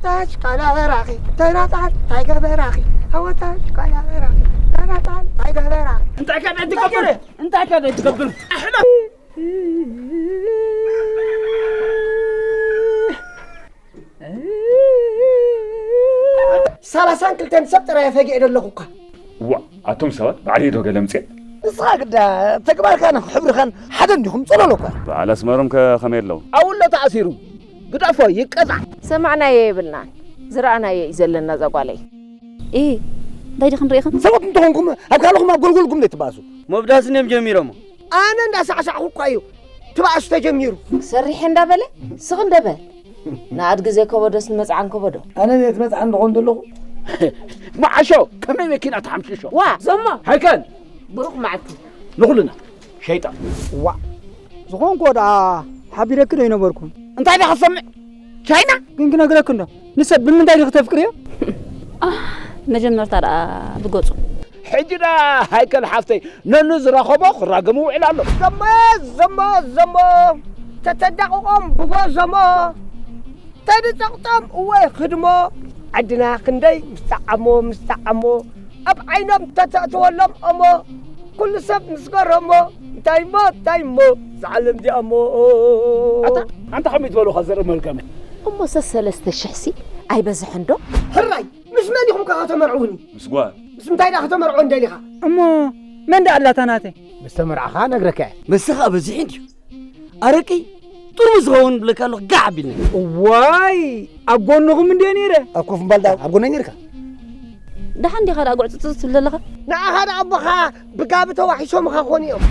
ታች ቃላ በራኺ ተናጣል ታይ ገበራኺ። ኣወታች ቃላ በራኺ ተናጣል ታይ ገበራኺ። እንታይ ከ ትገብር? እንታይ ከ ትገብር? ኣሕና ሰላሳን ክልተን ሰብ ጥራይ ፈጊኤ ደለኹ እኳ። እዋ፣ ኣቱም ሰባት ባዕለይ ዶ ገለምፅኤ? ንስኻ ግዳ ተግባርካን ሕብርኻን ሓደ እንዲኹም ጸለሎ እኳ። በዓል ኣስመሮም ከ ከመይ ኣለዉ? ኣውሎ ተኣሲሩ ግደፎ ይቀጻዕ። ሰማዕናዮ የብልናን ዝረኣናዮ እዩ ዘለና እዛ ጓለይ። ኢ እንታይ ዲኽን ርኢኽን? ሰባት እንተኾንኩም ኣብ ካልኹም ኣብ ጎልጎልኩም ዘይትባእሱ። መብዳስን እዮም ጀሚሮሞ። ኣነ እንዳሳዕሳዕኹ እኳ እዩ ትባእሱ ተጀሚሩ። ሰሪሐ እንዳበለ ስኽ እንደበል ንኣድጊ ዘይከበዶስ ንመጽዓን ከበዶ። ኣነ ነቲ መጽዓን ዝኾን ዘለኹ። መዓሾ ከመይ መኪና ተሓምሽሾ? ዋ ዞማ ሃይከል ብሩኽ መዓልቲ ንኹልና ሸይጣን። ዋ ዝኾንኮ ደኣ ሓቢረኪ ዶ ይነበርኩ? እንታይ ደኣ ክሰምዕ? ቻይና ግን ክነግረኪ እንዶ ንሰብ ብምንታይ ዲኺ ተፍቅርዮ? መጀመርታ ደኣ ብገጹ። ሕጂ ደኣ ሃይከል ሓፍተይ ነኑ ዝረኸቦ ክራገም ውዒል ኣሎ። ዘሞ ዘሞ ዘሞ ተተዳቕቖም ብጎ ዘሞ ተድጸቕጦም እወ ክድሞ ዓድና ክንደይ ምስ ጠዓሞ ምስ ጠዓሞ ኣብ ዓይኖም ተተእትወሎም እሞ ኩሉ ሰብ ምስ ገረሞ እንታይ እሞ እንታይ እሞ ዛዓለም እዚኣ እሞ ኣታ ኣንታ ከመይ ትበሉኻ ዘርኢ መልከመ እሞ ሰሰለስተ ሽሕ ሲ ኣይበዝሕን ዶ? ሕራይ ምስ መን ኢኹም ከ ከተመርዕውኒ? ምስ ጓል። ምስ እንታይ ዳ ከተመርዕወን ደሊኻ? እሞ መን ዳ ኣላታ ናተይ? ምስ ተመርዓኻ ነግረካ እየ። መስኻ በዚሑ እንድዩ። ኣረቂ ጥርሙዝ ዝኸውን ብለካ ኣለኹ ጋዕ ኣቢልኒ። እዋይ ኣብ ጎንኹም እንድየ ነይረ። ኣብ ኮፍ ምባል ዳ ኣብ ጎነይ ነይርካ? ደሓን ዲኻ ደኣ ጉዕጽጽ ትብል ዘለኻ? ንዓኻ ደኣ ኣቦኻ ብጋቢ ተዋሒሶምኻ ኾኑ እዮም።